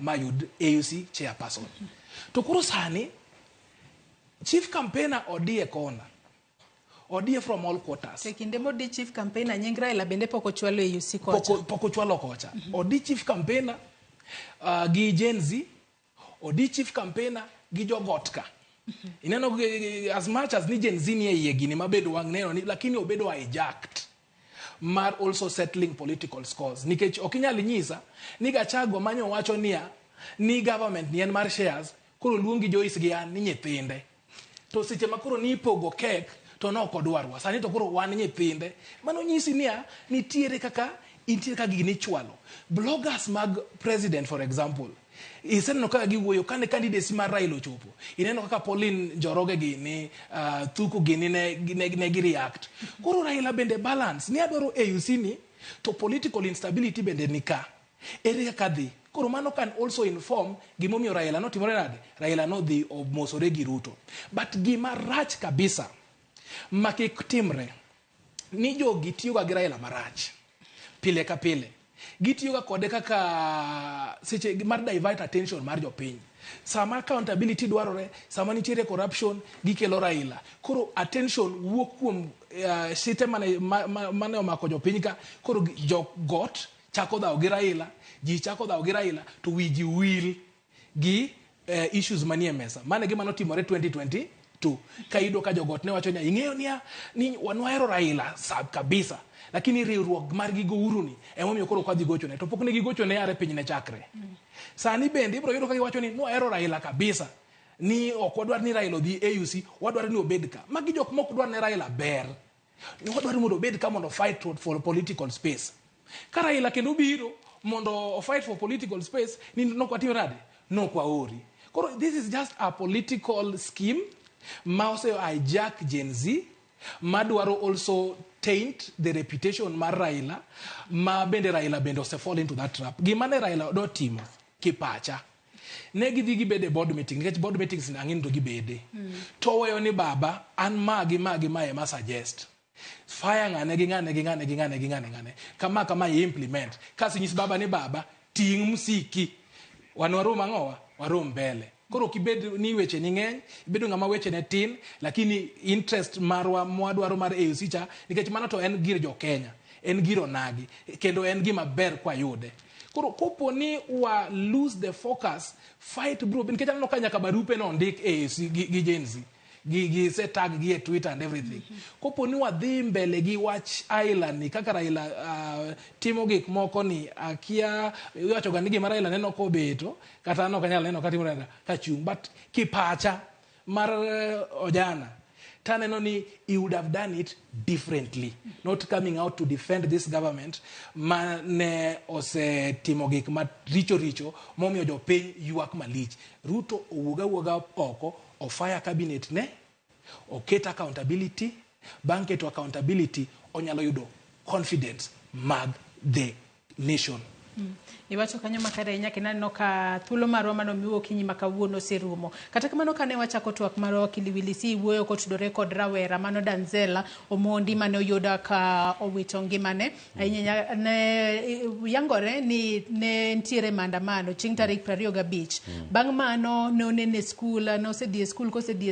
Mayud AUC chairperson. To koro sani chief campaigner odie kona. Odie from all quarters. To e kinde modi chief campaigner, nying Raila bende pok ochwalo e AUC kocha. Pok ochwalo kocha. Odi chief campaigner gi Gen Z, odi chief campaigner gi jogot ka. Ineno as much as ni Gen Z ni e iye gini mabedo wang' neno ni, lakini obedo hijacked mar also settling political scores, nikech ok inyal nyisa ni Gachagua manyo wacho niya ni government ni en mar shares, koro luongi Joyce gi an ni nyithinde, to seche ma koro ni ipogo kek to ne ok odwarwa, sani to koro wan nyithinde. Mano nyisi niya nitiere kaka intiere kaka gini ichwalo. Bloggers mag president, for example, iseneno kaka giwuoyo kane candidacy mar Raila ochopo. Ineno kaka Pauline Njoroge gini, Thuku gini ne gi react. Koro Raila bende balance ni adwaro AUC ni to political instability bende ni ka. Ere kaka dhi? Koro mano can also inform gimomiyo Raila notimore nade? Raila nodhi omosore gi Ruto. But gima rach kabisa ma kik timre ni jogi tiyoga gi Raila marach pile ka pile. Gitiyoga kode kaka seche mar divert attention mar jopiny. Sama accountability dwarore, sama nitiere corruption, gikelo Raila. Koro attention wuok kuom site mane omako jopiny ka. Koro jogot chako dhawo gi Raila, ji chako dhawo gi Raila, to wi ji wil gi issues manie mesa. Mano e gima notimore 2022. Ka iyudo ka jogot ne wacho niya, ing'eyo niya, ni wan wahero Raila sab kabisa. Lakini riwruok margi go Uhuru ni, emomiyo koro ok wadhi gochone. To pok ne gigochone are piny ne chakre. Sani bende ibiro yudo ka giwacho ni nwahero Raila kabisa. Ni ok wadwar ni Raila odhi AUC, wadwaro ni obed ka. Magi jok mok dwar ne Raila ber. Ni wadwaro mondo obed ka mondo fight for political space. Ka Raila kendo biro mondo fight for political space, ni nok watimo nade? Nok waori. Koro this is just a political scheme ma ose hijack Gen Z, madwaro also taint the reputation mar Raila, ma bende Raila bende ose fall into that trap. Gima ne Raila do timo kipacha, ne gidhi gibede e board meeting, nikech board meetings ang'e to gibede. To weyo ni baba, an ma gi ma gi ma ema suggest. Fire ng'ane gi ng'ane gi ng'ane gi ng'ane gi ng'ane ng'ane. Kama kama i implement. Kasi nyis baba ni baba, ting' msiki. Wan warom ang'owa? Warom mbele. Koro ok ibed ni weche ni ng'eny, ibedo ng'ama weche ne tin, lakini interest marwa mwadwaro mar AUC cha, nikech mano to en gir jo Kenya, en gir onagi, kendo en gima ber kwayude. Koro kopo ni wa lose the focus, fight bro, nikech aneno ka nyaka barupe no ondik AUC gi Gen Z. Gi se tag gi e Twitter and everything. Kopo ni wadhi mbele gi wach Aila ni kaka Raila timo gik moko ni akia iwacho ga ni gima Raila neno kobeto kata an ok anyal neno katimo nade ka chung', but kipacha mar ojana taneno ni he would have done it differently, not coming out to defend this government ma ne osetimo gik maricho richo momiyo jopiny ywak malich. Ruto owuog awuoga oko, ofire cabinet ne, oket accountability. Bang' keto accountability, onyalo yudo confidence mag the nation. Iwacho kanyo makare ahinya kendo aneno ka thuolo marwa mane omiwa okinyi ma kawuono oserumo. Kata kamano, kane wachako twak marwa, Wakili Wilisi wuoyo kotudore kod rawera mano Danzela Omondi mane oyudo ka owito ngimane. Ahinya ne yangore ni ne nitiere maandamano chieng' tarik 25. Bang' mano ne onene e skul, ne osedhi e skul kosedhi e